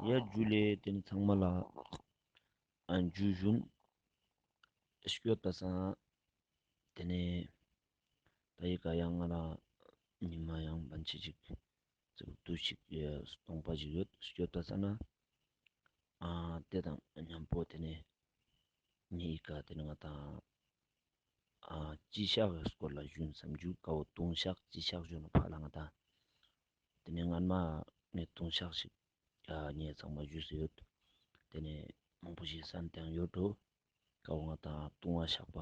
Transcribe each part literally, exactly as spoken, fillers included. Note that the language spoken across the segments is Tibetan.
ཡ་ཇུ་ལེ། དེ་ནི་ཚང་མ་ལ་ཨ་ཇུ་ཞུན་སྐྱོད་པ་སང་། དེ་ནི་ད་ཡི་ག་ཡང་ང་རང་ཉི་མ་ཡང་བན་ཆི་ཅིག་ཙུག་ཏུ་ཞིག་སྟོང་པ་ཞིག་ཡོད་སྐྱོད་པ་སང་ན། ཨ་དེ་དང་མཉམ་པོ་དེ་ནི་ངའི་ཡི་ག་དེ་ནི་ང་དང་ཨ་སྤྱི་ཤག་གི་སྐོར་ལ་ཞུན་བསམ་རྒྱུ། ཀའོ་ལྟུང་བཤགས་སྤྱི་ཤག་ཞུ་ན་ཕ་ལ་ང་དང་དེ་ནི་སྔན་མ་ངས་ལྟུང་བཤགས་ཤིག་ཨ་ངས་ཚང་མ་ཞུས་ཡོད། དེ་ནི་མང་པོ་ཞིག་བསམ་དང་ཡོད་འགྲོ། ཀའོ་ང་དང་ལྟུང་བ་བཤགས་པ་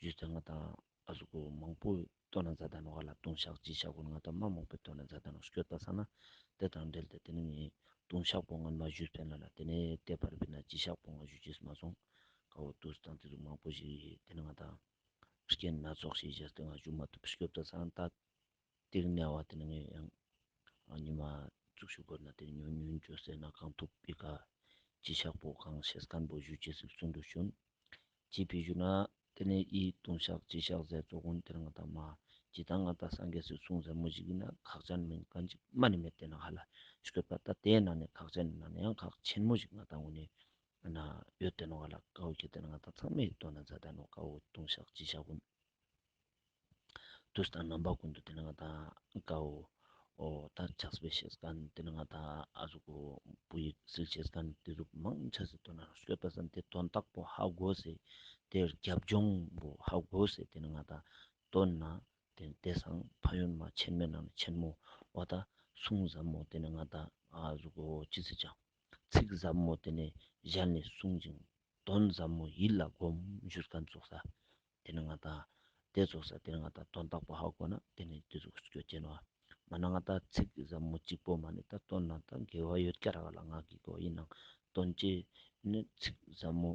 ཞུས་ཏེ་ང་དང་ཨ་ཟུག་གོ་མང་པོ་སྟོན་ན་མཛད་ད་ནོ་ག་ལ། ལྟུང་བཤགས་སྤྱི་ཤག་གོ་ང་དང་མ་མང་པོ་སྟོན་ན་མཛད་ད་ནོ་སྐྱོད་པ་སང་ན། དེ་དང་འབྲེལ་ཏེ་དེ་ནི་ངས་ལྟུང་བཤགས་པོ་སྔན་མ་ཞུས་པས་ན་ལ། དེ་ནི་དེ་བར་བི་ན་སྤྱི་ཤག་པོ་ང་ཞུ་ཅེས་མ་སོང་། ཀའོ་དུས་དང་དེ་ཟུག་མང་པོ་ཞིག་དེ་ནི་ང་དང་རྐྱེན་སྣ་ཚོགས་ཤིག་བྱས་ཏེ་ང་ཞུ་མ་ཐུབ་སྐྱོད་པ་སང་ད། དེ་རིང་ནས་བ་དེ་ནི་ངས་ཡང་ཉི་མ་ཙུག་ཞུ་དགོས་ན་དེ་ཉུང་ཉུང་བཅོས་ཟེར་ན་གང་ཐུབ་པའི་ཀ་སྤྱི་ཤག་པོ་གང་ཤེས་མཁན་པོ་ཞུ་ཅེས་སུ་གསུང་དུ་ཞུན། ཅི་ཕི་ཞུ་ན་དེ་ནི་ཨི་ལྟུང་བཤགས་སྤྱི་ཤག་ཟེར་ཚོགས་ཀུན་དེ་ང་དང་མ་ཇི་ལྟར་ང་དང་སངས་རྒྱས་སུ་གསུང་ཟབ་མོ་ཞིག་ཡིན་ན་ཁག་ཅན་མིན་གང་ཅིག་མ་ནི་མེད་དེ་ན་ཧ་ལ་སྐྱོད་པ་ད་དེའི་ནང་ནས་ཁག་ཅན་ནང་ནས་ཡང་ཁག་ཆེན་མོ་ཞིག་ང་དང་ངོ་ནས་ན་ཡོད་དེ་ནོ་ཧ་ལ། ཀའོ་ཁྱེད་དེ་ན་ང་དང་ཚང་མས་ཡིད་རྟོན་ན་མཛད་ད་ནོ་ཀའོ་ལྟུང་བཤགས་སྤྱི་ཤག་ཀུན། དུས་དང་རྣམ་པ་ཀུན་ཏུ་དེ་ནི་ང་དང་ཀའོ་ཨོ་ད་ཕྱག་དཔེ་ཤེས་མཁན་དེ་ནི་ང་དང་ཨ་ཟུག་གོ་བུ་ཡིག་སིལ་ཤེས་མཁན་དེ་ཟུག་མང་ཆེ་སེ་སྟོན་ན་སྐྱོད་པ་སང་དེ་དོན་དག་པོ་ཧ་གོ་སེ་དེ་རྒྱབ་ལྗོངས་པོ་ཧ་གོ་སེ་དེ་ནི་ང་དང་སྟོན་ན་དེ་དེ་སང་ཕན་ཡོན་མ་ཆེན་མོའི་ནང་ནས་ཆེན་མོ། འོ་ད་གསུང་ཟབ་མོ་དེ་ནི་ང་དང་ཨ་ཟུག་གོ་ཅི་སེ་ཅང་ཚིག་ཟབ་མོ་དེ་ནི་ཞལ་ནས་གསུང་ཅིང་། དོན་ཟབ་མོ་ཡིད་ལ་སྒོམ་ཞུས་མཁན་ཚོགས་ས། དེ་ནི་ང་དང་དེ་ཚོགས་ས་དེ་ནི་ང་དང་དོན་དག་པོ་ཧ་གོ་ན་དེ་ནི་དེ་ཚོགས་སྐྱོ་ཅན་བ། མ་ན་ང་དང་ཚིག་ཟབ་མོ་གཅིག་པོ་མ་ནི་ད་དོན་ན་ད་དགེ་བ་ཡོད་ཀྱ་ར་ག་ལ་ང་གི་གོ་ཡིན་ནང་དོན་ཅི་ནི་ཚིག་ཟབ་མོ་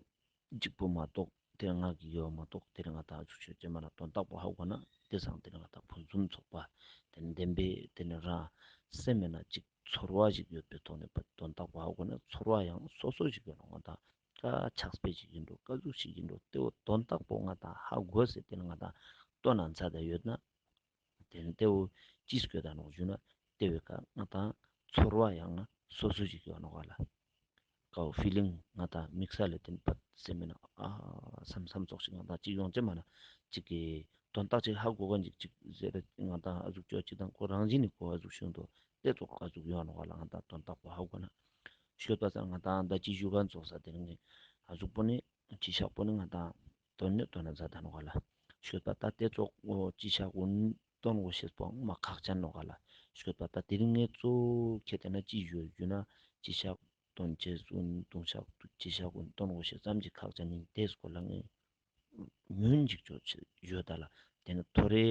གཅིག་པོ་མ་གཏོགས་དེ་ང་གི་ཡོད་མ་གཏོགས་དེ་ནི་ང་དང་ཚོགས་སྐྱོ་ཅན་མ་ན་དོན་དག་པོ་ཧ་གོ་ན་དེ་སང་དེ་ནི་ང་དང་ཕུན་སུམ་ཚོགས་པ་དེ་ནི་བདེན་པའི་དེ་ནི་རང་སེམས་མེད་ན་གཅིག་ཚོར་བ་ཞིག་ཡོད་པའི་ཐོག་ནས་དོན་དག་པོ་ཧ་གོ་ན་ཚོར་བ་ཡང་སོ་སོ་ཞིག་ཡོད་ནོ་ང་དང་། ཀ་ཕྱག་དཔེ་ཞིག་ཡིན་འགྲོ་ཀ་ཟུག་ཞིག་ཡིན་འགྲོ་དེ་བོ་དོན་དག་པོ་ང་དང་ཧ་གོ་ཟེར་དེ་ནི་ང་དང་སྟོན་ན་མཛད་ད་ཡོད་ན། དེ་ནི་དེ་བོ་ཅི་སྐྱོད་ད་ནོ་ཞུ་ན་དེ་བོའི་ཀ་ང་དང་ཚོར་བ་ཡང་ན་སོ་སོ་ཞིག་ཡོད་ནོ་ག་ལ། ཀའོ་ཕི་ལིང་ང་དང་དམིགས་བསལ་ལས་དེ་ནི་པད་སེམས་མེད་ན་ཨ་བསམ་བསམ་ཚོགས་ཤིག་ང་དང་ཅིག་ཡོང་ཅེ་མ་ན་ཅིག་གི་དོན་དག་ཅིག་ཧ་གོ་ག་ཅིག་ཅིག་ཟེར་ང་དང་ཨ་ཟུག་ཅོ་ཅིག་དང་ཁོ་རང་བཞིན་ནི་ཁོ་ཨ་ཟུག་ཤུང་དོ་དེ་ཚོགས་ཨ་ཟུག་ཡོང་ནོ་ག་ལ་ང་དང་དོན་དག་པོ་ཧ་གོ་ན། ཤོད་པ་སང་ང་དང་ད་ཅི་ཞུ་ག་ཚོགས་ས་དེ་ནི་ཨ་ཟུག་པོ་ནི་ཅི་ཤག་པོ་ནི་ང་དང་དོན་ནི་དོན་ན་མཛད་ད་ནོ་ག་ལ། ཤོད་པ་ད་དེ་ཚོགས་ཅི་ཤག་པོ་ནི་དོན་གོ་ཤེས་པོ་མ་ཁག་ཅན་ནོ་ག་ལ། ཤོད་པ་ད་དེ་རིང་ངས་གཙོ་ཁེ་དེ་ན་ཅི་ཞུ་ཞུ་ན་ཅི་ཤག་དོན་ཅེས་སུ་ལྟུང་བཤགས་ཅི་ཤག་པོ་ནི་དོན་གོ་ཤེས་ཙམ་གྱི་ཁག་ཅན་ནི་དེ་སྐོར་ལ་ངས་ཉུང་ཅིག་ཅོ་ཆེ་ཡོད་ད་ལ། དེ་ནི་ཐོ་རེ་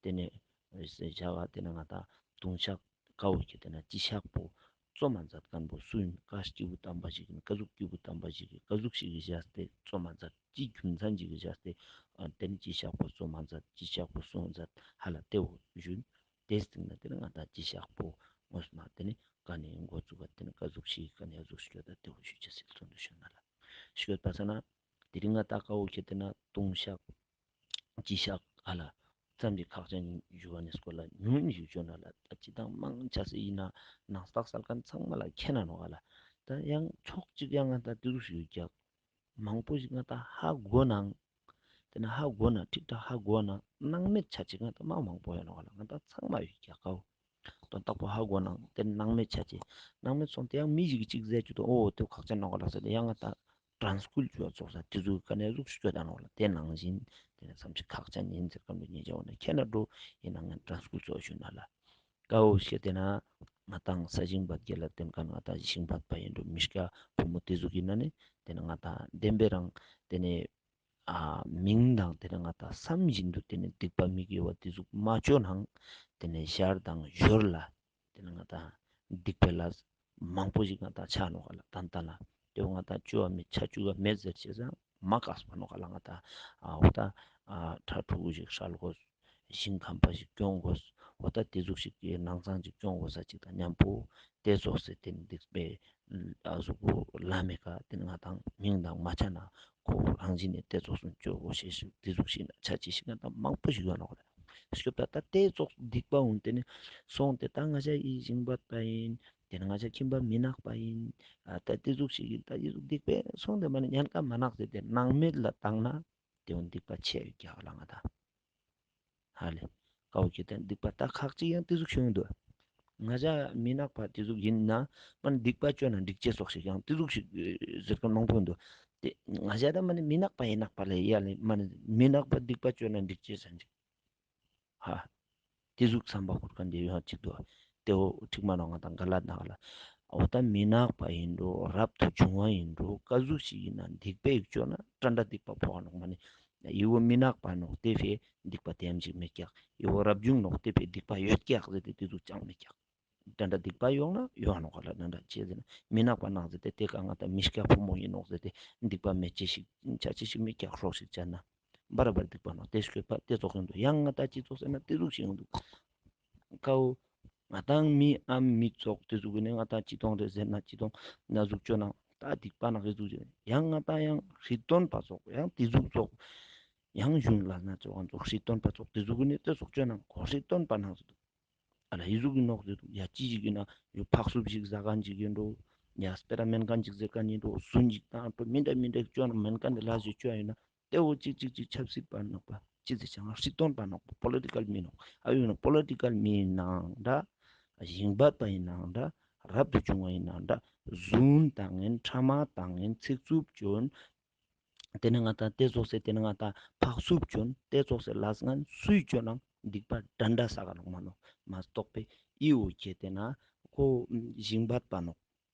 དེ་ནི་བྱ་བ་དེ་ནི་ང་དང་ལྟུང་བཤགས་ཀའོ་ཁྱེད་དེ་ན་ཅི་ཤག་པོ་གཙོ་མ་མཛད་མཁན་པོ་སུ་ཡིན་ཀ་སྐྱེས་བུ་དམ་པ་ཞིག་ཡིན་ཀ་ཟུག་སྐྱེས་བུ་དམ་པ་ཞིག་གིས་ཀ་ཟུག་ཞིག་གིས་བཞག་སྟེ་གཙོ་མ་མཛད་ཅི་རྒྱུ་མཚན་ཞིག་གིས་བཞག་སྟེ་དེ་ནི་ཅི་ཤག་པོ་གཙོ་མ་མཛད་ཅི་ཤག་པོ་སུ་མཛད་ཧ་ལ་དེ་བོ་ཞུ། དེ་སྟེང་ན་དེ་ནི་ང་དང་ཅི་ཤག་པོ་ངོས་མ་དེ་ནི་ཀ་ནས་འགོ་བཙུགས་པ་དེ་ནི་ཀ་ཟུག་ཞིག་ཀ་ནས་ཟུག་ཞིག་ད་དེ་བོ་ཞུ་ཅེས་སིལ་ཚོན་དུ་ཞུ་ན་ལ། ཤོད་པ་ས་ན། དེ་རིང་ང་ད་ཀའོ་ཁྱེད་དེ་ན་ལྟུང་བཤགས་སྤྱི་བཤགས་ཨ་ལ་ཙམ་གྱི་ཁག་ཅན་ཞུ་བ་ནི་སྐོར་ལ་ཉུང་ཞིག་བརྗོད་ན་ལ་ད་ཅི་དང་མང་ཆ་སེ་ཡིན་ན་ནང་རྟགས་གསལ་མཁན་ཚང་མ་ལ་མཁྱེན་ན་ནོ་ཨ་ལ། ད་ཡང་ཕྱོགས་གཅིག་ཡང་ང་ད་དེ་རུ་ཞུ་རྒྱག་མང་པོ་ཞིག་ང་ད་ཧ་གོ་ནང་དེ་ན་ཧ་གོ་ན་ཁྲིག་ཁྲག་ཧ་གོ་ན་སྣང་མེད་ཆ་ཅིག་ང་ད་མང་མང་པོ་ཡོད་ནོ་ཨ་ལ། ང་ད་ཚང་མ་ཡོད་རྒྱག་ཀའོ། དོན་དག་པོ་ཧ་གོ་ནང་དེ་སྣང་མེད་ཆ་ཅེ། སྣང་མེད་སོང་དེ་ཡང་མི་ཞིག་གཅིག་ཟེར་རྒྱུ་དང་ཨོ་དེ་ཁག་ཅན་ནོ་ག་ལ་ཟེར་ཏེ་ཡང་ང་ད་དྲན་སྐུལ་བྱོས་ཚོགས་ས་དེ་ཚོའི་ཀ་ནས་ཟུག་ཤོད་ད་ནོ་ལ་དེ་ནང་བཞིན་དེ་ནས་བསམ་ཤེས་ཁག་ཅན་ཡིན་ཟེར་གམ་དུ་ཉེ་ཆ་འོ་ན་ཁྱེད་ན་འགྲོ་ཡིན་ན་ངས་དྲན་སྐུལ་ཚོགས་ཞུ་ན་ལ། ཀའོ་ཤེ་དེ་ན་ང་དང་ས་ཞིང་བད་རྒྱལ་ལ་དེ་ཀ་ན་ང་དང་ཞིང་བད་པ་ཡིན་འགྲོ་མི་ཤ་ཕོ་མོ་དེ་ཟུག་ཡིན་ན་ནི་དེ་ནས་ང་དང་བདེན་པའི་རང་དེ་ནས། ཨ་མིང་དང་དེ་ནས་ང་དང་བསམ་བཞིན་དུ་དེ་ནས་སྡིག་པ་མི་དགེ་བ་དེ་ཟུག་མ་བཅོ་ནང་དེ་ནས་ཞར་དང་ཞོར་ལ་དེ་ནས་ང་དང་སྡིག་པའི་ལས་མང་པོ་ཞིག་ང་དང་ཆགས་ནོ་ག་ལ་ཏན་ཏན་ལ་དེ་བོ་ང་དང་བཅོ་བ་མེད་ཆ་བཅུ་ག་མེད་ཟེར་བྱས་ཙང་མ་བཀག་པ་ནོ་ག་ལ་ང་དང་ཨ་འོ་ད་ཨ་ཁྲ་ཕྲུ་གུ་ཞིག་ཧྲལ་དགོས། ཞིང་ཁམས་པ་ཞིག་སྐྱོང་དགོས། འོ་ད་དེ་ཟུག་ཞིག་གི་ནང་ཚང་ཅིག་སྐྱོང་དགོས་ས་ཅིག་དང་མཉམ་པོ་དེ་ཚོགས་སེ་དེ་ནི་སྡིག་པའི་ཨ་གཟུགས་པོ་ལ་མེ་ཀ་དེ་ནི་ང་དང་མིང་དང་མ་ཆ་ན་ཁོ་རང་བཞིན་ནས་དེ་ཚོགས་སུ་སྐྱོ་བོ་ཞེས་སུ་དེ་ཟུག་ཞིག་ན་ཆ་ཅི་ཞིག་ན་དང་མང་པོ་ཞིག་ཡོད་ནོ་ག་ལ། སྐྱོབ་ད་ད་དེ་ཚོགས་སྡིག་པ་འོང་དེ་ནི་སོང་དེ་ད་ང་ཞ་ཡི་ཞིང་བད་པ་ཡིན། དེ་ནི་ང་ཅག་ཁྱིམ་པ་མི་ནག་པ་ཡིན། ཨ་ད་དེ་ཟུག་ཞིག་ཡིན། ད་དེ་ཟུག་སྡིག་པ་སོང་དེ་མ་ནི་ཉན་ཀ་མ་ནག་ཟེར་ཏེ་སྣང་མེད་ལ་བཏང་ན་དེ་བོ་སྡིག་པ་ཆེ་ཡོད་ཀྱག་ལ་ང་ད། ཧ་ལེ། ཀའོ་ཁྱེད་ལྟར་སྡིག་པ་ད་ཁག་ཅིག་ཡང་དེ་ཟུག་བྱུང་འདུག་ང་ཅག་མི་ནག་པ་དེ་ཟུག་ཡིན་ན་མ་ནི་སྡིག་པ་བཅོས་ན་འགྲིག་ཅེས་སོགས་ཤིག་ཡང་དེ་ཟུག་ཞིག་ཟེར་མཁན་མང་པོ་འདུག་དེ་ང་ཅག་ད་མ་ནི་མི་ནག་པ་ཡིན་ནག་པ་ལ་ཡ་ལེ་མ་ནི་མི་ནག་པ་སྡིག་པ་བཅོས་ན་འགྲིག་ཅེས་ཟེར་འགྲིག་ཧ། དེ་ཟུག་བསམ་པ་ཁུར་མཁན་དེ་ཡོང་ཅིག་འདུག་དེ་བོ་འགྲིག་མ་ནོག་ང་དང་ག་ལ་ནག་ལ། འོ་ད་མི་ནག་པ་ཡིན་འགྲོ་རབ་ཏུ་བྱུང་བ་ཡིན་འགྲོ་ཀ་ཟུག་ཞིག་ཡིན་ན་སྡིག་པ་ཡིག་བཅོས་ན་དྲན་དྲ་སྡིག་པ་ཕོག་ནོག་མ་ནི། ཡི་བོ་མི་ནག་པ་ནོག་དེ་ཕའི་སྡིག་པ་དེ་ཡམ་ཅིག་མེད་ཀྱག་ཡི་བོ་རབ་བྱུང་ནོག་དེ་ཕའི་སྡིག་པ་ཡོད་ཀྱག་ཟེར་ཏེ་དེ་ཟུག་ཅང་མེད་ཀྱག་དྲན་དྲ་སྡིག་པ་ཡོང་ན་ཡོང་ནོག་ག་ལ་དྲན་དྲ་ཅེས་ཟེར་ན་མི་ནག་པ་ནག་ཟེར་ཏེ་དེ་ཀ་ང་དང་མི་སྐྱ་ཕོ་མོ་ཡིན་ནོག་ཟེར་ཏེ་སྡིག་པ་མེད་ཅེས་ཤིག་ཆ་ཅེས་ཤིག་མེད་ཀྱག་ཧྲོག་ཤིག་བྱས་ན། བར་བར་སྡིག་པ་ནོག་དེ་སྐྱོད་པ་དེ་ཙོགས་ཡོང་འདུག་ཡང་ང་ད་སྤྱི་ཚོགས་ཟེར་ན་དེ་ཟུག་ཞིག་ཡོང་འདུག་ཀའོ། ང་དང་མི་ཨམ་མི་ཚོགས་དེ་ཟུག་གི་ནི་ང་དང་སྤྱི་སྟོང་རེ་ཟེར་ན་སྤྱི་སྟོང་ན་ཟུག་བཅོ་ན་ད་སྡིག་པ་ནག་རེ་ཟུག་ཡོད། ཡང་ང་དང་ཡང་ཧྲི་སྟོན་པ་ཚོགས་ཡང་དེ་ཟུག་ཚོགས་ཡང་གཞུང་ལ་ན་ཚོགས་ང་ཚོགས་ཧྲི་སྟོན་པ་ཚོགས་དེ་ཟུག་གི་ནི་དེ་ཚོགས་བཅོ་ན་གོ་ཧྲི་སྟོན་པ་ནག་ཟེར་འདུག་ཨ་ལ་ཡི་ཟུག་གི་ནོག་ཟེར་འདུག་ཡ་ཅི་ཞིག་ཡིན་ན་ཡོ་ཕག་སུབ་ཞིག་ཟ་མཁན་ཅིག་ཡིན་འགྲོ། ཡ་སྤེ་ར་སྨན་མཁན་ཅིག་ཟེར་མཁན་ཡིན་འགྲོ། སུན་ཅིག་བཏང་འགྲོ། མི་འདྲ་མི་འདྲ་བཅོ་ན་སྨན་མཁན་དེ་ལ་ཞིག་བཅོ་ཡིན་ན་དེ་འོ་གཅིག་གཅིག་གཅིག་ཆབ་སྲིད་པ་ནོག་པ་ཅི་ཟེར་ཆ་ང་ཧྲི་སྟོན་པ་ནོག་པ་པོ་ལི་ཊི་ཀལ་མི་ནོག་ཨ་ཡོད་ན་པོ་ལི་ཊི་ཀལ་མི་ཡིན་ནའང་འདྲ། ཞིང་པ་པ་ཡིན་ནའང་འདྲ། རབ་ཏུ་བྱུང་བ་ཡིན་ནའང་འདྲ། རྫུན་བཏང་ངན་ཕྲ་མ་བཏང་ངན་ཚིག་རྩུབ་བཅོན། དེ་ནི་ང་དང་དེ་ཙོགས་སེ་དེ་ནི་ང་དང་ཕག་སུབ་བཅོན་དེ་ཙོགས་སེ་ལས་ངན་སུས་བཅོ་ན་སྡིག་པ་འདྲ་འདྲ་ས་ག་ནོག་མ་ནོག་མ་གཏོགས་པའི་ཨི་འོ་ཁྱེད་དེ་ན་ཁོ་ཞིང་པ་པ་ནོག་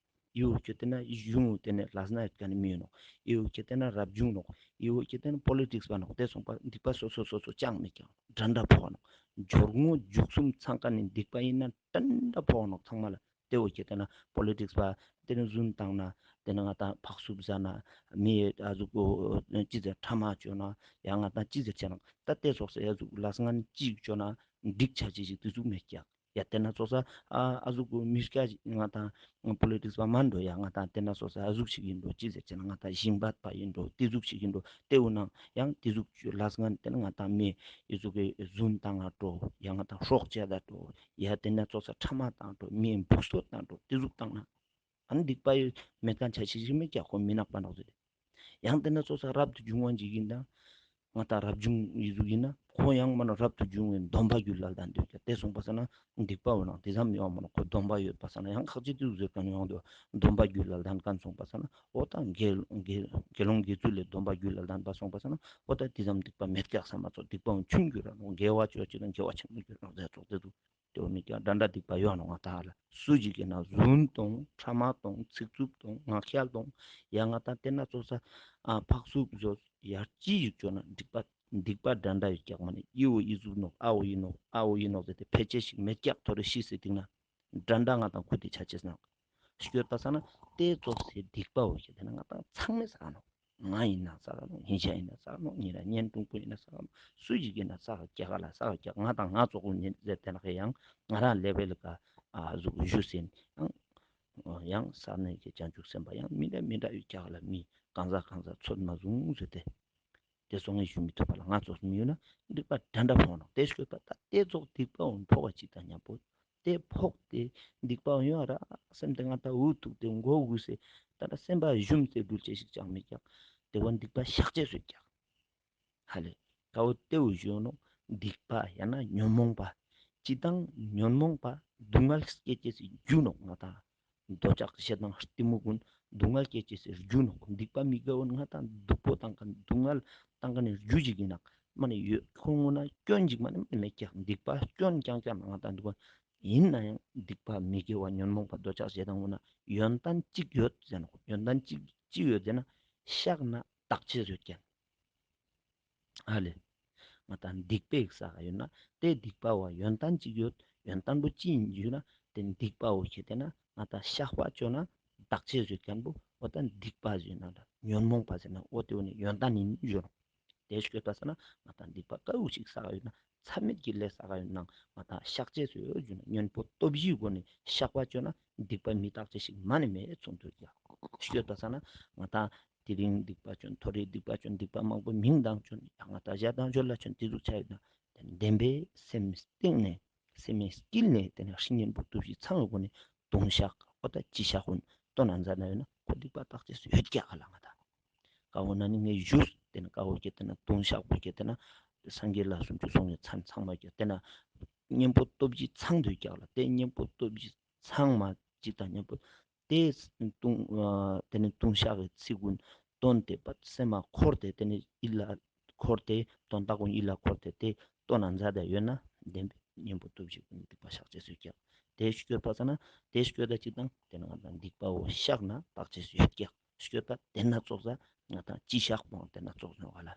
ཨི་འོ་ཁྱེད་དེ་ན་གཞུང་དེ་ནི་ལས་ན་ཡོད་མཁན་ནི་མི་ཡོད་ནོག་ཨི་འོ་ཁྱེད་དེ་ན་རབ་བྱུང་ནོག་ཨི་འོ་ཁྱེད་དེ་ན་པོ་ལི་ཊིག་སི་པ་ནོག་དེ་སོང་པ་སྡིག་པ་སོ་སོ་སོ་སོ་ཅང་མེད་ཀྱང་འདྲ་འདྲ་ཕོག་ནོག་སྦྱོར་དངོས་འཇུག་གསུམ་ཚང་ཀ་ནི་སྡིག་པ་ཡིན་ན་འདྲ་འདྲ་ཕོག་ནོག་ཚང་མ་ལ། དེ་འོ་ཁྱེད་དེ་ན་པོ་ལི་ཊིག་སི་པ་དེ་ནི་རྫུན་བཏང་ན་དེ་ནི་ང་དང་ཕག་སུབ་ཟ་ན་མི་ཨ་ཟུག་གོ་ཅི་ཟེར་ཕྲ་མ་བཅོ་ན་ཡང་ང་དང་ཅི་ཟེར་བྱས་ན་ད་དེ་སོགས་སེ་ཨ་ཟུག་ལས་ངན་ཅིག་བཅོ་ན་འགྲིག་ཆ་ཅི་ཞིག་དེ་ཟུག་མེད་ཀྱག་ཡ་དེ་ན་ཚོགས་ས་ཨ་ཨ་ཟུག་གོ་མི་སྐྱ་ང་དང་པོ་ལི་ཊིག་སི་པ་མ་འགྲོ་ཡ་ང་དང་དེ་ན་ཚོགས་ས་ཨ་ཟུག་ཞིག་ཡིན་འགྲོ་ཅི་ཟེར་བྱས་ན་ང་དང་ཞིང་པ་པ་ཡིན་འགྲོ་དེ་ཟུག་ཞིག་ཡིན་འགྲོ་དེ་འོ་ན་ཡང་དེ་ཟུག་ལས་ངན་དེ་ན་ང་དང་མི་ཨི་ཟུག་གི་རྫུན་བཏང་ང་འགྲོ་ཡ་ང་དང་སྲོག་བཅད་ད་འགྲོ། ཡ་དེ་ན་ཚོགས་ས་ཕྲ་མ་བཏང་འགྲོ་མི་འབུག་སོད་བཏང་འགྲོ་དེ་ཟུག་བཏང་ན། ཨ་ནི་སྡིག་པ་ཡོད་མེད་མཁན་ཆ་ཤིག་ཤིག་མེད་ཀྱག་ཁོ་མི་ནག་པ་ནག་ཟེར། ཡང་དེ་ན་ཚོགས་ས་རབ་ཏུ་བྱུང་བ་ཅིག་ཡིན་ན། ང་དང་རབ་བྱུང་ཡི་ཟུག་ཡིན་ན་ཁོ་ཡང་མ་ན་རབ་ཏུ་བྱུང་བའི་སྡོམ་པ་རྒྱུད་ལ་ལྡན་འདོད་ཀྱག་དེ་སོང་པ་ས་ན་སྡིག་པ་འོ་ན་དེ་ཙམ་ཡོང་མ་ན་ཁོ་སྡོམ་པ་ཡོད་པ་ས་ན་ཡང་ཁག་ཅིག་དེ་ཟུག་ཟེར་མཁན་ཡོང་འདུག་སྡོམ་པ་རྒྱུད་ལ་ལྡན་མཁན་སོང་པ་ས་ན་འོ་ད་དགེ་དགེ་དགེ་སློང་དགེ་ཚུལ་ལས་སྡོམ་པ་རྒྱུད་ལ་ལྡན་པ་སོང་པ་ས་ན་འོ་ད་དེ་ཙམ་སྡིག་པ་མེད་ཀྱག་བསམ་པ་ཚོ་སྡིག་པ་འོ་ཆུང་འགྱུར་ར་ནོ་དགེ་བ་ཅོ་ཅི་དང་དགེ་བ་ཆེན་མོ་འགྱུར་ར་ཟེར་ཚོགས་དེ་ཚོ། དེ་བོ་མི་ཀྱང་འདྲ་འདྲ་སྡིག་པ་ཡོད་ནོ་ང་ད་ལ་སུ་ཞིག་གིས་ན་རྫུན་དང་ཕྲ་མ་དང་ཚིག་རྩུབ་དང་ངག་འཁྱལ་དང་ཡ་ང་ད་དེ་ན་ཚོགས་ས་ཨ་ཕག་སུབ་བཟོ་ཡར་ཅི་ཞིག་བཅོ་ན་སྡིག་པ་སྡིག་པ་འདྲ་འདྲ་ཡོད་ཀྱག་མ་ནི་ཨི་འོ་ཨི་ཟུག་ནོག་ཨ་འོ་ཨི་ནོག་ཨ་འོ་ཨི་ནོག་ཟེར་ཏེ་ཕལ་ཆེར་ཞིག་མེད་ཀྱག་ཐོ་རེ་ཤི་སེ་སྡིག་ན་འདྲ་འདྲ་ང་དང་ཁུ་དེ་ཆ་ཆེས་ནག་སྐྱོད་པ་ས་ན་དེ་ཙོགས་སེ་སྡིག་པ་འོ་ཞེས་དེ་ན་ང་དང་ཚང་མས་ས་ནོག་ང་ཡིན་ན་ས་ག་ནོ། ཉེ་ཆ་ཡིན་ན་ས་ག་ནོ། ཉེ་ར་གཉེན་དྲུང་པོ་ཡིན་ན་ས་ག་ནོ། སུ་ཞིག་ཡིན་ན་ས་ག་རྒྱ་ག་ལ་ས་ག་རྒྱ་ང་དང་ང་ཙོག་གོ་ཉེ་ཟེར་དེ་ན་ཁེ་ཡང་ང་རང་ལེ་བེལ་ལ་ཀ་ཨ་ཟུག་ཞུ་སེན་ཡང་ཡང་ས་གནས་ཀྱི་བྱང་ཆུབ་སེམས་དཔའ་ཡང་མི་འདྲ་མི་འདྲ་ཡོད་རྒྱ་ག་ལ་མི་གང་ཟག་གང་ཟག་ཚོད་མ་བཟུང་ཟེར་ཏེ་དེ་སོང་ངས་ཞུ་མི་ཐུབ་པ་ལ་ང་ཙོག་མི་ཡོད་ན་སྡིག་པ་འདྲ་འདྲ་ཕོག་ནོ། དེ་ཤོད་པ་ད་དེ་ཙོག་སྡིག་པ་འོང་ཕོག་པ་ཅིག་དང་མཉམ་པོ། དེ་ཕོག་སྟེ་སྡིག་པ་ཡོང་ར་སེམས་དེ་ང་ད་འུ་ཐུག་སྟེ་མགོ་སྒུར་སེ་ད་ལྟ་སེམས་པ་ཞུམ་སྟེ་འགྲུལ་ཅེས་ཤིག་ཅང་མེད་ཀྱང་དེ་བ་སྡིག་པ་བཤགས་ཅེས་སུ་ཀྱང་ཧ་ལས་ཀའོ་དེའུ་ཞུ་ནོ། སྡིག་པ་ཡང་ན་ཉོན་མོངས་པ་སྤྱི་དང་ཉོན་མོངས་པ་སྡུག་བསྔལ་སྐྱེ་ཅེས་སུ་རྒྱུ་ནོ་ང་ད་འདོད་ཆགས་ཞེ་སྡང་གཏི་མུག་ཀུན་སྡུག་བསྔལ་སྐྱེ་ཅེས་སུ་རྒྱུ་ནོ། སྡིག་པ་མི་དགེ་བ་ང་ད་སྡུག་པོ་བཏང་ག་སྡུག་བསྔལ་བཏང་ག་ནས་རྒྱུ་ཞིག་ཡིན་ན་མ་ནས་ཡོད་ཁོང་ངོ་ན་སྐྱོན་ཅིག་མ་ནས་མ་ནས་མེད་ཀྱང་སྡིག་པ་སྐྱོན་རྐྱང་རྐྱང་ང་ད་འདུག་པ། ཡིན་ན་ཡང་སྡིག་པ་མི་དགེ་བ་ཉོན་མོངས་པ་འདོད་ཆགས་ཞེ་སྡང་ངོ་ན་ཡོན་ཏན་གཅིག་ཡོད་ཟེར་ན་ཡོན་ཏན་གཅིག་གཅིག་ཡོད་ཟེར་ན་བཤགས་ན་དག་ཅེས་ཡོད་ཀྱང་། ཨ་ལེ། ང་ད་སྡིག་པའི་ས་ག་ཡོད་ན་དེ་སྡིག་པ་བ་ཡོན་ཏན་གཅིག་ཡོད། ཡོན་ཏན་པོ་ཅི་ཡིན་ཞུ་ན་དེ་སྡིག་པ་བོ་ཁྱེད་དེ་ན་ང་ད་བཤགས་པ་བཅོ་ན་དག་ཅེས་ཡོད་ཀྱང་པོ་འོ་ད་སྡིག་པ་ཟེར་ན་ད་ཉོན་མོངས་པ་ཟེར་ན་འོ་དེ་འོ་ནི་ཡོན་ཏན་ཡིན་ཞུ་ན། དེ་ཤོད་པ་ས་ན་ང་དང་སྡིག་པ་དཀའ་བོ་ཞིག་བསགས་ཡོད་ན་ཚད་མེད་ཀྱི་ལས་བསགས་ཡོད་ན་ང་དང་བཤགས་ཅེས་སུ་ཡོད་རྒྱུ་ན་གཉེན་པོ་སྟོབས་བཞིའི་སྒོ་ནས་བཤགས་པ་བཅོས་ན་སྡིག་པ་མི་རྟག་ཅེས་ཤིག་མ་ནི་མེད་ཚོང་དུ་རྒྱག་ཤོད་པ་ས་ན་ང་དང་དེ་རིང་སྡིག་པ་བཅོས་ཐོ་རེ་སྡིག་པ་བཅོས་སྡིག་པ་མང་པོ་མིང་དང་བཅོས་ཡང་ང་དང་ཞག་དང་ཞོར་ལ་བཅོས་དེ་ཟུག་ཆ་ཡོད་ན་བདེན་པའི་སེམས་གཏིང་ནས་སེམས་མའི་དཀྱིལ་ནས་དེ་ནས་ཧྲི་གཉེན་པོ་སྟོབས་བཞི་ཚང་བའི་སྒོ་ནས། ལྟུང་བཤགས་འོ་ད་སྤྱི་བཤགས་ཀུན་བཏོན་ན་མཛད་ན་ཡོད་ན་ཁོ་སྡིག་པ་བརྟག་དཔྱད་སུ་ཡོད་ཀྱག་ག་ལ་ང་ད། ཀ་བོ་ན་ནི་ངས་བཞུགས་དེ་ན་ཀ་བོ་སྐྱེ་དེ་ན་ལྟུང་བཤགས་པོ་སྐྱེ་དེ་ན་སངས་རྒྱས་ལ་སུམ་ཅུ་སོ་ལྔའི་མཚན་ཚང་མ་སྐྱེ་དེ་ན་གཉེན་པོ་སྟོབས་བཞི་ཚང་དུ་ཀྱག་ལ་དེ་གཉེན་པོ་སྟོབས་བཞི་ཚང་མ་གཅིག་དང་མཉམ་པོ་དེ་ལྟུང་ཨ་དེ་ནི་ལྟུང་བཤགས་ཀྱི་ཚིག་ཀུན་བཏོན་ཏེ་པ་སེམས་མ་འཁོར་ཏེ་དེ་ནི་ཡིད་ལ་འཁོར་ཏེ་དོན་དག་ཀུན་ཡིད་ལ་འཁོར་ཏེ་དེ་བཏོན་ན་མཛད་དེ་ཡོད་ན་བདེན་པའི་གཉེན་པོ་སྟོབས་བཞི་ཀུན་སྡིག་པ་བཤགས་ཅེས་སུ་ཀྱག་དེ་སྐྱོད་པ་ས་ན་དེ་སྐྱོད་ད་གཅིག་དང་དེ་ནི་ང་དང་སྡིག་པ་བོ་བཤགས་ན་བརྟག་ཅེས་སུ་ཡོད་ཀྱག་སྐྱོད་པ་དེ་ན་ཙོགས་ས་ང་དང་སྤྱི་བཤགས་པོ་དེ་ན་ཙོགས་ནོ་ག་ལ།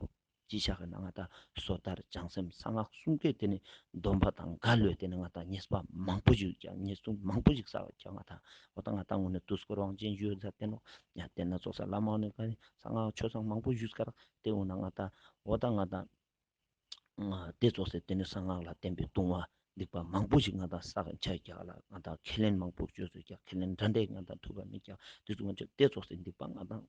སྤྱི་བཤགས་ཀྱི་ནང་ང་དང་སོ་ཐར་བྱང་སེམས་གསང་སྔགས་གསུམ་ཀའི་དེ་ནི་སྡོམ་པ་དང་འགལ་བའི་དེ་ནི་ང་དང་ཉེས་པ་མང་པོ་ཞིག་ཀྱང་ཉེས་ལྟུང་མང་པོ་ཞིག་བསགས་ཀྱང་ང་དང་འོ་ད་ང་དང་ངོ་ནས་དུས་འཁོར་དབང་ཆེན་ཞུ་ས་དེ་ནོ་ཡང་དེ་ན་ཙོགས་ས་བླ་མ་ནི་ག་ནི་གསང་སྔགས་ཆོས་ཚང་མང་པོ་ཞུས་ཀར་དེ་འོ་ན་ང་དང་འོ་ད་ང་དང་ང་དེ་ཙོགས་སེ་དེ་ནི་གསང་སྔགས་ལ་བརྟེན་པའི་ལྟུང་བ་སྡིག་པ་མང་པོ་ཞིག་ང་དང་བསགས་ཀྱང་ལ་ང་དང་ཁས་ལེན་མང་པོ་བཅོས་སུ་ཀྱང་ཁས་ལེན་འདྲ་འདྲས་ང་དང་ཐུབ་པ་མེད་ཀྱང་དེ་ཙོགས་ང་ཚོ་དེ་ཙོགས་སེ་སྡིག་པ་ང་དང་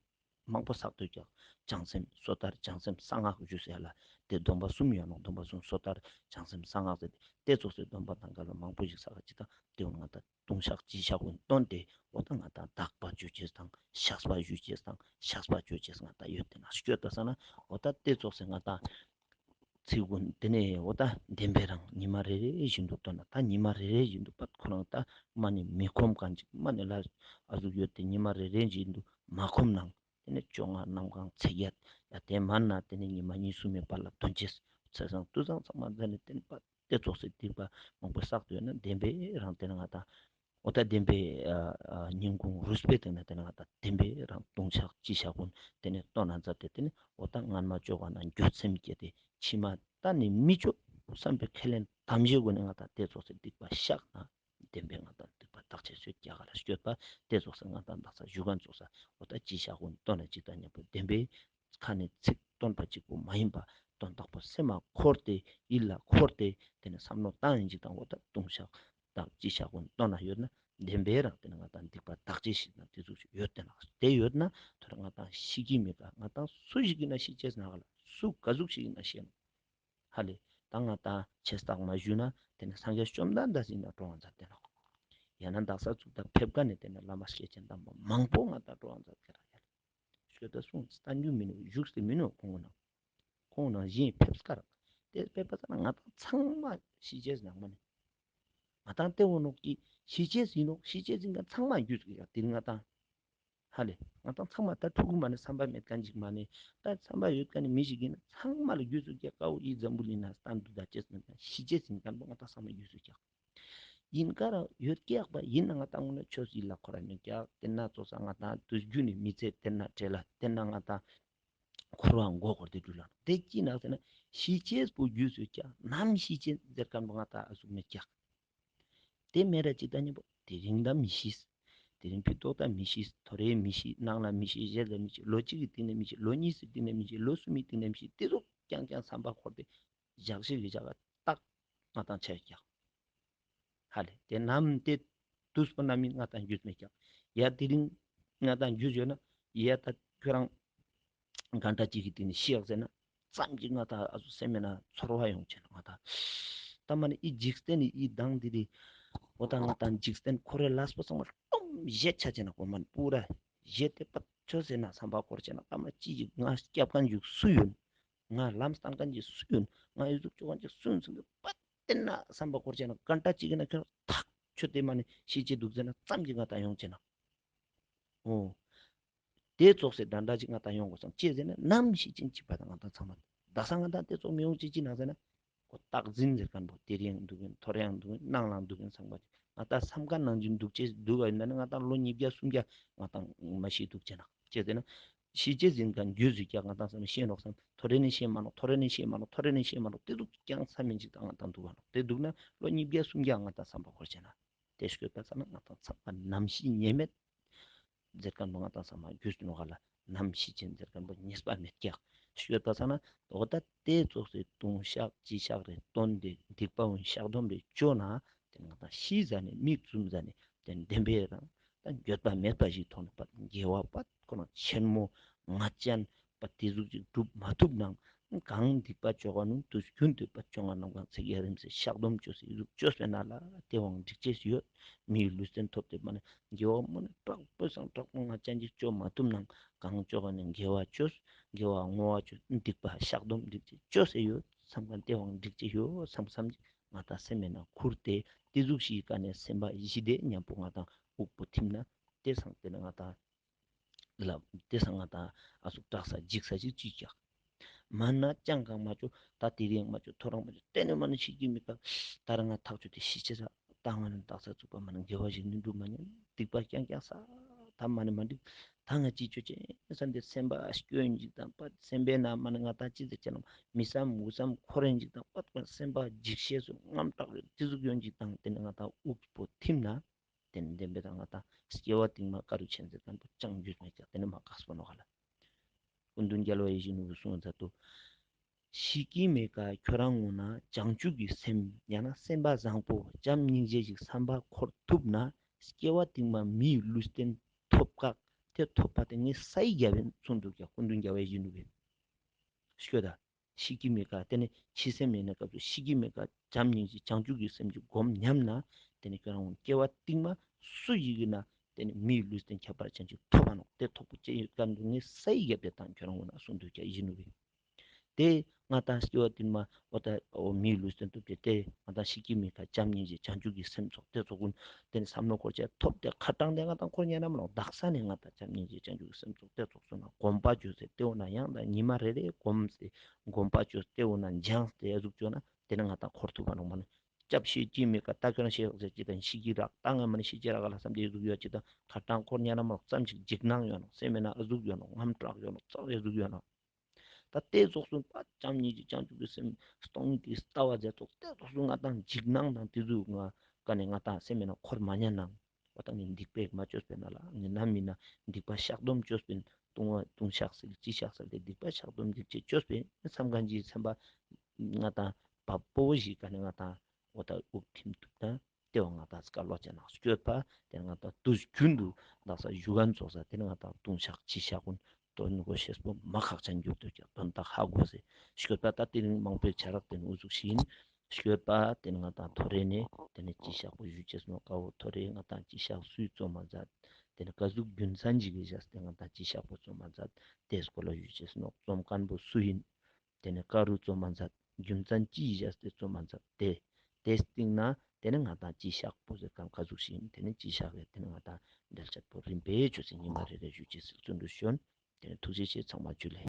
མང་པོ་བསགས་སྡོད་ཀྱང་བྱང་སེམས་སོ་ཐར་བྱང་སེམས་གསང་སྔགས་ཞུ་ཟེར་ལ་དེ་སྡོམ་པ་གསུམ་ཡོད་ནོ་སྡོམ་པ་གསུམ་སོ་ཐར་བྱང་སེམས་གསང་སྔགས་ཟེར་ཏེ་དེ་ཙོགས་སེ་སྡོམ་པ་དང་འགལ་བ་མང་པོ་ཞིག་བསགས་ཀྱི་དང་དེ་འོ་ང་དང་ལྟུང་བཤགས་སྤྱི་བཤགས་ཀུན་བཏོན་ཏེ་འོ་ད་ང་དང་དག་པ་ཅོ་ཅེས་དང་བཤགས་པ་ཞུ་ཅེས་དང་བཤགས་པ་ཅོ་ཅེས་ང་དང་ཡོད་དེ་ན་སྐྱོད་ད་ས་ན་འོ་ད་དེ་ཙོགས་སེ་ང་དང་ཚིག་ཀུན་དེ་ནས་འོ་ད་བདེན་པའི་རང་ཉི་མ་རེ་རེ་བཞིན་དུ་བཏོན་ན་ད་ཉི་མ་རེ་རེ་བཞིན་དུ་པད་ཁོ་རང་ད་མ་ནི་མི་ཁོམ་གང་ཅིག་མ་ནི་ལ་ཨ་ཟུག་ཡོད་དེ་ཉི་མ་རེ་རེ་བཞིན་དུ་མ་ཁོམ་ནང་དེ་ནས་བཅོ་ལྔ་གནམ་གང་ཚེས་བརྒྱད་ཡ་དེ་མ་ན་དེ་ནས་ཉི་མ་གཉིས་གསུམ་མེད་པ་ལ་དོན་ཅེས་ཚེས་བཟང་དུས་བཟང་ཚང་མ་མཛད་ནས་དེ་ནས་པད་དེ་ཙོགས་སེ་སྡིག་པ་མང་པོ་བསགས་དུས་ན་བདེན་པའི་རང་དེ་ན་ང་དང་འོ་ད་བདེན་པའི་ཨ་ཨ་ཉིན་གུང་རུས་པའི་སྟེང་ན་དེ་ན་ང་དང་བདེན་པའི་རང་ལྟུང་བཤགས་སྤྱི་བཤགས་ཀུན་དེ་ནས་བཏོན་ན་མཛད་དེ་དེ་ནས་འོ་ད་སྔན་མ་བཅོ་ག་ན་འགྱོད་སེམས་སྐྱེས་ཏེ་ཕྱི་མ་ད་ནི་མི་བཅོ་བསམ་པའི་ཁས་ལེན་དམ་བཞེས་སྒོ་ནས་ང་དང་དེ་ཙོགས་སེ་སྡིག་པ་བཤགས་ན་བདེན་པའི་ང་དང་སྡིག་པ་བརྟག་དཔྱད་སུས་རྒྱག་ག་ལ་སྐྱོད་པ་དེ་ཙོགས་སེ་ང་དང་བདག་ས་ཞུ་མཁན་ཙོགས་ས་འོ་ད་སྤྱི་བཤགས་ཀུན་བཏོན་ན་གཅིག་དང་མཉམ་པོ་བདེན་པའི་ཁ་ནས་ཚིག་བཏོན་པ་གཅིག་པུ་མ་ཡིན་པ་དོན་དག་པོ་སེམས་མ་འཁོར་ཏེ་ཡིད་ལ་འཁོར་ཏེ་དེ་ནས་བསམ་བློ་བཏང་ཡིན་གཅིག་དང་འོ་ད་ལྟུང་བཤགས་དང་སྤྱི་བཤགས་ཀུན་བཏོན་ན་ཡོད་ན་བདེན་པའི་རང་དེ་ནས་ང་དང་སྡིག་པ་བརྟག་དཔྱད་ཞིག་དང་དེ་ཚོ་ཞིག་ཡོད་དེ་ན་དེ་ཡོད་ན་ཐོ་རེ་ང་དང་ཤི་གི་མི་དགའ་ང་དང་སུ་ཞིག་ཡིན་ན་ཤི་ཅེས་ན་ག་ལ་སུ་ག་ཟུག་ཞིག་ཡིན་ན་ཤི་ན། ཧ་ལས། ད་ང་དང་ཆེ་རྟགས་མ་ཞུས་ན་དེ་ནི་སངས་རྒྱས་བཅོམ་ལྡན་འདས་ཡིན་ན་འགྲོ་བ་མཛད་དེ་ནོ། ཡང་ན་དག་ས་ཚུགས་དང་ཕེབས་ཀ་ནས་དེ་ནི་བླ་མ་སྐྱེས་ཆེན་དམ་པ་མང་པོ་ང་དང་འགྲོ་བ་མཛད་དེ་ར་ཡ་ལ། ཤོད་ད་གསུང་བསྟན་རྒྱུ་མིན་ནོ་བཞུགས་སེ་མིན་ནོ་ཁོང་ན། ཁོང་ན་གཞན་ཕེབས་ཀ་ར། དེ་ཕེབས་པ་ཙ་ན་ང་དང་ཚང་མ་ཤི་ཅེས་ནང་མ་ནི། ང་དང་ལྟེ་བོ་ནོག་གི་ཤི་ཅེས་ཡིན་ནོག་ཤི་ཅེས་ཡིན་ཀ་ཚང་མ་རྒྱུས་ཀྱི་ཡ་དེ་ང་དང་། ཧ་ལས། ང་དང་ཚང་མ་ད་ཕྲུ་གུ་མ་ནི་བསམ་པ་མེད་མཁན་ཅིག་མ་ནི། ད་བསམ་པ་ཡོད་མཁན་ནི་མི་ཞིག་ཡིན་ན་ཚང་མ་ལ་རྒྱུས་སུ་སྐྱེ་དཀའ་བོ་ཡིད་འཛམ་བུ་གླིང་ན་སྟན་དུ་ད་ཅེས་ཟིན་མཁན་ཤི་ཅེས་ཟིན་མཁན་པོ་ང་དང་ཚང་མ་རྒྱུས་སུ་སྐྱེ། ཡིན་ཀ་ར་ཡོད་སྐྱེ་ཡག་པ་ཡིན་ན་ང་དང་ངོ་ན་ཆོས་ཡིད་ལ་འཁོར་ར་མེད་ཀྱག་དེ་ན་ཙོགས་ས་ང་དང་དུས་རྒྱུན་ནི་མི་ཚེ་དེ་ན་བྲེལ་ལ་དེ་ན་ང་དང་འཁོར་བ་མགོ་སྐོར་དེ་འགྲུལ་ལ་དེ་ཅི་ན་ཟེར་ན་ཤི་ཅེས་པོ་རྒྱུས་སུ་སྐྱེ་ནམ་ཤི་ཅེས་ཟེར་མཁན་པོ་ང་དང་ཨ་ཟུག་མེད་ཀྱག་དེ་མེད་ར་ཅིག་ད་ཉིན་པོ་དེ་རིང་ད་མི་ཤེས། དེ་རིང་ཕི་ཏོག་ད་མི་ཤེས། ཐོ་རེ་མི་ཤེས། ནང་ལ་མི་ཤེས། གཞན་ལ་མི་ཤེས། ལོ་གཅིག་གི་སྟེང་ནས་མི་ཤེས། ལོ་གཉིས་སི་སྟེང་ནས་མི་ཤེས། ལོ་གསུམ་གི་སྟེང་ནས་མི་ཤེས། དེ་ཚོ་རྐྱང་རྐྱང་བསམ་པ་འཁོར་ཏེ་ཞག་ཤིག་གི་ཞག་ཏག་ང་དང་ཆ་རྒྱག་ཧ་ལས་དེ་ནམ་དེ་དུས་པོ་ནམ་ཡིན་ང་དང་རྒྱུས་མེད་ཀྱག་ཡ་དེ་རིང་ང་དང་རྒྱུས་ཡོད་ན་ཡ་ད་ཁྱོད་རང་གང་འདྲ་ཅིག་གི་སྟེང་ནས་ཤི་ཡག་ཟེར་ན་ཙམ་ཅིག་ང་དང་ཨ་ཟུ་སེམས་མེད་ན་ཚོར་བ་ཡོང་ཆེ་ན་ང་དང་ད་མ་ནི་ཨི་འཇིག་རྟེན་ནི་ཨི་དང་དེ་རི་འོ་ད་ང་དང་འཇིག་རྟེན་འཁོར་བའི་ལས་པོ་ཚང་མ་སྟོམ་བཞེས་ཆ་ཆེ་ན་གོ་མ་ནི་པུ་ར་བཞེས་ཏེ་པ་ཆོ་ཟེར་ན་བསམ་པ་འཁོར་ཆེ་ན་ད་མ་ཅི་ཅིག་ང་སྐྱབས་མཁན་ཅིག་སུ་ཡོད། ང་ལམ་སྟོན་མཁན་ཅིག་སུ་ཡོད། ང་ཨི་ཟུག་ཆོ་མཁན་ཅིག་སུ་ཡོད་ཟེར་ཏེ་པ་དེ་ན་བསམ་པ་འཁོར་ཆེ་ན་གང་འདྲ་ཅིག་ཡིན་ན་ཁྱོད་ཐག་ཆོད་དེ་མ་ནི་ཤི་ཅེས་འདུག་ཟེར་ན་ཙམ་ཅིག་ང་དང་ཡོང་ཆེ་ན། འོ། དེ་ཙོགས་སེ་འདྲ་འདྲ་ཅིག་ང་དང་ཡོང་དགོས་སམ་ཅི་ཟེར་ན་ནམ་ཤི་ཅིན་གཅིག་པ་དང་ང་དང་ཚང་མ་ད་ས་ང་དང་དེ་ཙོགས་མི་ཡོང་ཅི་ཅི་ན་ཟེར་ན་ཁོ་རྟག་འཛིན་ཟེར་མཁན་པོ་དེ་རིང་འདུག་གིན་ཐོ་རེ་ཡང་འདུག་གིན་ནང་ལ་འདུག་གིན་ཚང་མ་ང་དང་བསམ་མཁན་ནང་བཞིན་འདུག་ཅེས་འདུག་ག་ཡིན་ན་ནི་ང་དང་ལོ་ཉིས་བརྒྱ་སུམ་བརྒྱ་ང་དང་མ་ཤི་འདུག་ཅེ་ན་ཅི་ཟེར་ན་ཤི་ཅེས་ཟིན་མཁན་རྒྱུས་ཟིག་ཀྱང་ང་དང་བསམ་ཤེས་ནོག་བསམ་ཐོ་རེ་ནི་ཤེས་མ་ནོག་ཐོ་རེ་ནི་ཤེས་མ་ནོག་ཐོ་རེ་ནི་ཤེས་མ་ནོག་དེ་འདུག་ཀྱང་ས་མིན་ཅིག་དང་ང་དང་འདུག་ག་ནོག་དེ་འདུག་ན་ལོ་ཉིས་བརྒྱ་སུམ་བརྒྱ་ང་དང་བསམ་པ་འཁོར་ཅེ་ན། དེ་ཤོད་པ་ས་ན་ང་དང་ཚང་མ་ནམ་ཤི་ཉེས་མེད་ཟེར་མཁན་པོ་ང་དང་ཚང་མ་རྒྱུས་ནོ་ག་ལ་ནམ་ཤི་ཅན་ཟེར་མཁན་པོ་ཉེས་པ་མེད་ཀྱག་ཤོད་པ་ས་ན་འོ་ད་དེ་ཙོགས་སེ་ལྟུང་བཤགས་སྤྱི་བཤགས་རེ་བཏོན་ཏེ་སྡིག་པ་འོན་བཤགས་སྡོམ་རེ་བཅོ་ན་དེ་ང་དང་ཤི་ཟ་ནས་མིག་བཙུམ་ཟ་ནས་དེ་བདེན་པའི་རང་ད་འགྱོད་པ་མེད་པ་ཞིག་མཐོང་ནས་པ་དགེ་བ་པ་ཁོ་ན་ཆེན་མོ་ང་ཅན་པ་དེ་ཟུག་ཅིག་སྒྲུབ་མ་ཐུབ་ནང་ གང་སྡིག་པ་བཅོ་ག་ནི་དུས་རྒྱུན་དུ་པ་བཅོ་ལྔ་ནམ་གང་ཚེ་ཡ་རིམ་ཟེར་བཤགས་སྡོམ་བཅོས་ཟེར་ཡུག་བཅོས་པའི་ནང་ལ་དེ་བང་འགྲིག་ཅེས་ཡོད། མིའི་ལུས་རྟེན་ཐོབ་སྟེ་མ་ནི་དགེ་བ་མ་ནི་དྲག་པོ་སང་དྲག་པོ་ང་ཅན་གྱིས་བཅོ་མ་ཐུབ་ནང་གང་བཅོ་ག་ནི་དགེ་བ་བཅོས། དགེ་བ་བསྔོ་བ་བཅོས། སྡིག་པ་བཤགས་སྡོམ་འགྲིག་ཅེས་བཅོས་ཟེར་ཡོད་བསམ་ག་དེ་བང་འགྲིག་ཅེས་ཡོད་བསམ་བསམ་གྱིས་ང་ད་སེམས་མེད་ན་ཁུར་ཏེ་དེ་ཟུག་ཞིག་ག་ནས་སེམས་པ་ཞི་བདེ་མཉམ་པོ་ང་དང་དབུགས་པོ་ཐིམ་ན་དེ་སང་དེ་ནི་ང་དང་ལ་དེ་སང་ང་དང་ཨ་སུག་སྐྲག་ས་འཇིགས་ས་ཞིག་ཅིག་ཀྱག་མ་ན་ཅང་གང་མ་བཅོ་ད་དེ་རིང་མ་བཅོ་ཐོ་རངས་མ་བཅོ་དེ་ནི་མ་ནི་ཤི་གི་མི་ཀ་ད་ར་ང་ཐག་ཆོད་དེ་ཤི་ཆེ་ས་ད་ང་ནི་དག་ས་ཚུགས་པ་མ་ནི་དགེ་བ་ཞིག་ནི་འགྲུབ་མ་ཉན་སྡིག་པ་རྐྱང་རྐྱང་ས་ད་མ་ནི་མ་འགྲིག་ད་ང་ཅི་བཅོ་ཅེ་ས་འདི་སེམས་པ་སྐྱོན་ཅིག་དང་པ་སེམས་པའི་ནང་མ་ནི་ང་ད་ཅི་ཟེར་ཅེ་ན་མི་བསམ་དགུ་བསམ་ཁོ་རེ་ཅིག་དང་པ་སེམས་པ་འཇིགས་ཤེས་སུ་རྔམ་དྲག་རེད་དེ་ཟུག་ཡོན་ཅིག་དང་དེ་ནི་ང་ད་དབུགས་པོ་ཐིམ་ན། དེ་ནི་བདེན་པའི་དང་ང་དང་སྐྱེ་བ་རྟིང་མ་ཀ་རུ་ཆེན་ཟེར་དང་པོ་ཅང་རྒྱུས་མེད་ཀྱང་དེ་ནི་མ་ཁག་སོ་ནོ་ག་ལ། སྐུ་མདུན་རྒྱལ་བ་ཡིད་བཞིན་ནོར་བུ་གསུངས་མཛད་དོ། ཤི་ཀི་མེ་ཀ་ཁྱོད་རང་ངོ་ན་བྱང་ཆུབ་ཀྱི་སེམས་ཡང་ན་སེམས་པ་བཟང་པོ་བྱམས་སྙིང་རྗེ་ཞིག་བསམ་པ་འཁོར་ཐུབ་ན་སྐྱེ་བ་རྟིང་མ་མིའི་ལུས་རྟེན་ཐོབ་ཁག་དེ་ཐོབ་པ་དེ་ངས་ས་ཡི་རྒྱ་བན་གསུངས་འདུག་ཀྱང་སྐུ་མདུན་རྒྱལ་བ་ཡིད་བཞིན་ནོར་བུས། ཤོད་ད། ཤི་ཀི་མེ་ཀ་དེ་ནི་འཆི་སེམས་མེད་ན་སྐབས་སུ་ཤི་ཀི་མེ་ཀ་བྱམས་སྙིང་རྗེ་བྱང་ཆུབ་ཀྱི་སེམས་ཀྱི་སྒོམ་ཉམས་ན་དེ་ནི་ཁྱོད་རང་སྐྱེ་བ་རྟིང་མ་སུ་ཡི་གི་ན་དེ་ནི་མིའི་ལུས་རྟེན་ཁྱད་པར་ཅན་ཅིག་ཐོབ་པ་ནོ་དེ་ཐོབ་པོ་ཅེ་ཡོད་ཀ་འདུག་ངས་ས་ཡི་རྒྱབ་དེ་དང་ཁྱོད་རང་ངོ་ན་གསུངས་འདུག་ཀྱ་ཡིན་ནོ་རེད། དེ་ང་དང་སྐྱེ་བ་རྟིང་མ་འོ་ད་འོ་མིའི་ལུས་རྟེན་ཐོབ་སྟེ་དེ་ང་དང་ཤི་ཀི་མེ་ཀ་བྱམས་སྙིང་རྗེ་བྱང་ཆུབ་ཀྱི་སེམས་ཚོགས་དེ་ཚོགས་ཀུན་དེ་ནི་བསམ་བློ་འཁོར་ཅེ་ཐོབ་སྟེ་ཁ་གྲངས་དེ་ང་དང་འཁོར་ཉན་ན་མ་ནོ་དག་ས་ནས་ང་དང་བྱམས་སྙིང་རྗེ་བྱང་ཆུབ་ཀྱི་སེམས་ཚོགས་དེ་ཚོགས་སོང་ན་གོམ་པ་བཅོས་ཟེར་དེ་འོ་ན་ཡང་དང་ཉི་མ་རེ་རེ་གོམ་ཟེར། དགོངས་པ་བཅོས་ཏེ་འོ་ན་འཇང་སྟེ་ཨ་ཟུག་བཅོས་ན་དེ་ནི་ང་དང་འཁོར་ཐུབ་པ་ནོ་མ་ནི། སྐྱབས་ཤེས་ཀྱིས་མི་ཀ་ད་ཁྱོད་རང་ཤེས་ཟེར་ཅི་དང་ཤི་གི་རག་ད་ང་མ་ནི་ཤི་ཅི་རག་ག་ལ་བསམ་དེ་ཨ་ཟུག་ཡོད་ཅི་དང་ཁ་གྲངས་འཁོར་ཉན་ན་མ་ཙམ་ཞིག་འཇིགས་སྣང་ཡོད་ནོ་སེམས་མེད་ན་ཨ་ཟུག་ཡོད་ནོ་རྔམ་དྲག་ཡོད་ནོ་ཙག་ཨ་ཟུག་ཡོད་ནོ། ད་དེ་ཙོགས་སུ་པ་བྱམས་སྙིང་རྗེ་བྱང་ཆུབ་ཀྱི་སེམས་སྟོང་ཉིད་ཀྱི་ལྟ་བ་མཛད་ཙོགས་དེ་ཙོགས་སུ་ང་དང་འཇིགས་སྣང་དང་དེ་ཟུག་ང་ཀ་ནས་ང་དང་སེམས་མེད་ན་འཁོར་མ་ཉན་ནང་། འོ་ད་ངས་སྡིག་པས་མ་བཅོས་པས་ན་ལ་ངས་ནམ་མིན་ན་སྡིག་པ་བཤགས་སྡོམ་བཅོས་པས་ལྟུང་བ་ལྟུང་བཤགས་སེལ་ཅི་བཤགས་སེལ་ཏེ་སྡིག་པ་བཤགས་སྡོམ་སྡིག་ཅེས་བཅོས་པས་བསམ་གང་ཅིའི་སེམས་པ་ང་དང་བ་སྤོ་བོ་ཞིག་ག་ནས་ང་དང་འོ་ད་དབུགས་ཐིམ་ཐུབ་དང་དེ་བ་ང་དང་སྐལ་བ་ཅན་ནག་སྐྱོད་པ་དེ་ང་དང་དུས་རྒྱུན་དུ་དག་ས་བཞུགས་ག་ཚོགས་ས་དེ་ནས་ང་དང་ལྟུང་བཤགས་ཅི་བཤགས་ཀུན་དོན་གོ་ཤེས་པོ་མ་ཁག་ཅན་འགྱུར་དུ་ཀྱང་དོན་དག་ཧ་གོ་སེ་སྐྱོད་པ་ད་དེ་རིང་མང་པོའི་བྱ་རག་དེ་ནས་འུ་ཟུག་ཤིག་ཡིན། ཤོད་པ་དེ་ནི་ང་དང་ཐོ་རེ་ནས་དེ་ནི་ཅི་བཤགས་པོ་ཞུ་ཅེས་སོང་ཀ་བོ་ཐོ་རེ་ང་དང་ཅི་བཤགས་སུས་གཙོ་མ་མཛད། དེ་ནི་ཀ་ཟུག་རྒྱུ་མཚན་ཅིག་གིས་བཞག་སྟེ་ང་དང་ཅི་བཤགས་པོ་གཙོ་མ་མཛད། དེ་སྐོར་ལ་ཞུ་ཅེས་སོང་རྩོམ་མཁན་པོ་སུ་ཡིན། དེ་ནི་ཀ་རུ་གཙོ་མ་མཛད། རྒྱུ་མཚན་ཅི་ཡིས་བཞག་སྟེ་གཙོ་མ་མཛད་དེ། དེ་སྟེང་ན་དེ་ནི་ང་དང་ཅི་བཤགས་པོ་ཟེར་གང་ཀ་ཟུག་ཞིག་ཡིན་དེ་ནི་ཅི་བཤགས་རེད་དེ་ནི་ང་དང་འགྲེལ་བཤད་པོ་རིམ་པས་ཆུ་ཚིག་ཉི་མ་རེ་རེ་ཞུ་ཅེས་སི་བརྩོན་འགྲུས་ཞོན། དེ་ནི་ཐུགས་རྗེ་ཆེ་ཚང་མ་ཇུ་ལེ།